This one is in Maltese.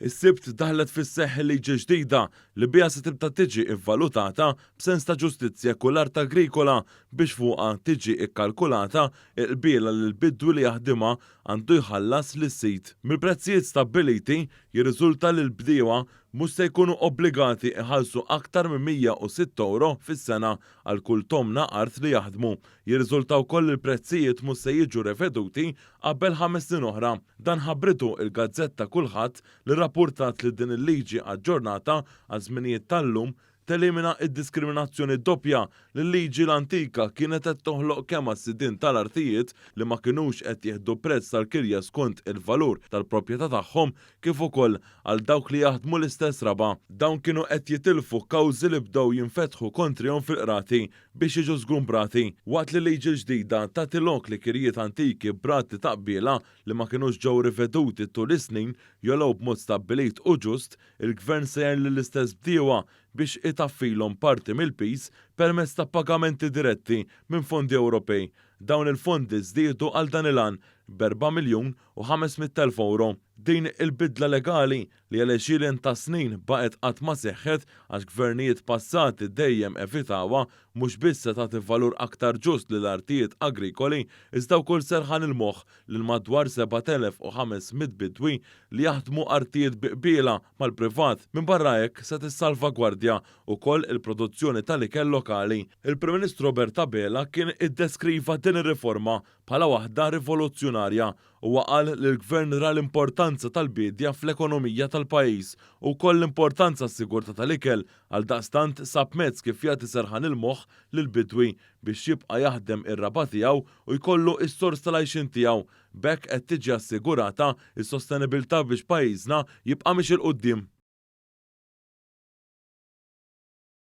Is-Sibt daħlet fis-seħħ il-liġi ġdida li biha se tibda tiġi vvalutata b'sens ta' ġustizzja kull art agrikola biex fuqha tiġi kkalkulata l-qbiela li l-bidwi li jaħdimha għandu jħallas lis-sid. Mill-prezzijiet stabbiliti jirriżulta li l-bdiewa mhux se jkunu obbligati jħallsu aktar minn 106 ewro fis-sena għal kull tomna art li jaħdmu. Jirriżulta wkoll li l-prezzijiet mhux se jiġu reveduti qabel ħames snin oħra. Dan ħabbritu il-gazzetta Kullħadd li rrappurtat li din il-liġi aġġornata għaż-żminijiet tal-lum telimina d-diskriminazzjoni doppja li l-liġi l-antika kienet qed toħloq kemm għas-sidien tal-artijiet li ma kinux qed jieħdu prezz tal-kirja skont il-valur tal-proprjetà tagħhom kif ukoll għal dawk li jaħdmu l-istess raba'. Dawn kienu qed jitilfu kawżi li bdew jinfetħu kontrihom fil-qrati biex jiġu żgumbrati. Waqt li l-liġi l-ġdida tagħti lok li kirjiet antiki b'rati ta' qbiela li ma kinux ġew riveduti tul is-snin jogħlew b'mod stabbilit u ġust, il-Gvern se jgħin lill-istess bdiewa biex itaffilhom parti mill-piż permezz ta' pagamenti diretti minn fondi Ewropej. Dawn il-fondi żdiedu għal dan il-għan b'erba' miljun u 500,000 ewro. Din il-bidla legali, li għal għexieren ta' snin baqgħet qatt ma seħħet għax gvernijiet passati dejjem evitawha, mhux biss se tagħti valur aktar ġust lill-artijiet agrikoli iżda wkoll serħan il-moħħ lil madwar 7,500 bidwi li jaħdmu artijiet bi qbiela mal-privat. Minbarra hekk, se tissalvagwardja wkoll il-produzzjoni tal-ikel lokali. Il-Prim Ministru Robert Abela kien iddeskriva din ir-riforma bħala waħda rivoluzzjonarja. Huwa qal li l-Gvern ra l-importanza tal-biedja fl-ekonomija tal-pajjiż u wkoll l-importanza għas-sigurtà tal-ikel, għaldaqstant sab mezz kif jagħti serħan il-moħħ lill-bidwi biex jibqa' jaħdem ir-raba' tiegħu u jkollu s-sors tal-għajxien tiegħu. B'hekk qed tiġi assigurata s-sostenibilità biex pajjiżna jibqa' miexi 'l quddiem.